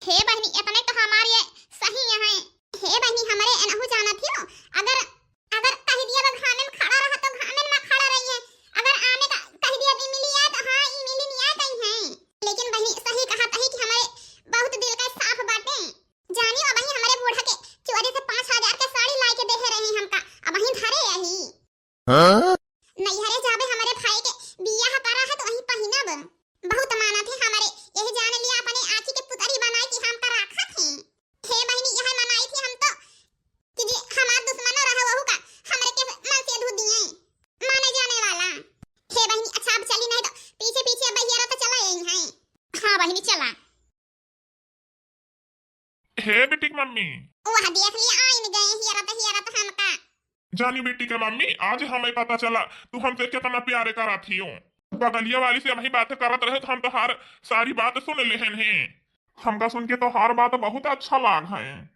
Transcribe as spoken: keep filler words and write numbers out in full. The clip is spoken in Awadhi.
हे बहिनी, इतने तो हमार ये सही है। हे बहिनी, हमरे एनहु जानत ही हो, अगर, अगर कह दिया बा घामे में खड़ा रहा तो घामे में खड़ा रही है, अगर आमे का कह दिया भी मिली आए तो हाँ, ई मिली नहीं आए कहीं है। लेकिन बहिनी, सही कहा तही कि हमरे बहुत दिल का साफ बाटे। जानियो, अबही हमरे बूढ़ा के चोरी से पाँच हजार के साड़ी लाई के देहे रही हमका, अबही धरे यही। हाँ? नैहरे जाबे हमरे भाई के बियाह परा है तो वही पहिनब। बहुत मानत है हमरे, यही जान लिया अपने आँखी के पुतरी बनाए कि हमका राखत है। हे बहिनी, यह मनाई थी हम तो कि जे हमार दुश्मनो रहा वहू का हमरे के मन से धो दिए, माने जाने वाला। हे बहिनी, अच्छा अब चली नहीं तो पीछे पीछे अब हियरा तो चला आई है। हाँ बहिनी चला। हे बेटी के मम्मी। वह देख लिया आइन गए हियरा तो, हियरा तो हमका। जानी बेटी के मम्मी, आज हमें पता चला तू हमसे कितना प्यारे करा थी हो। बगलिया वाली से वही बात करत रहे तो हम तोहार सारी बात सुन लेहन हैं। हमका सुन के तोहार बात बहुत अच्छा लाग है।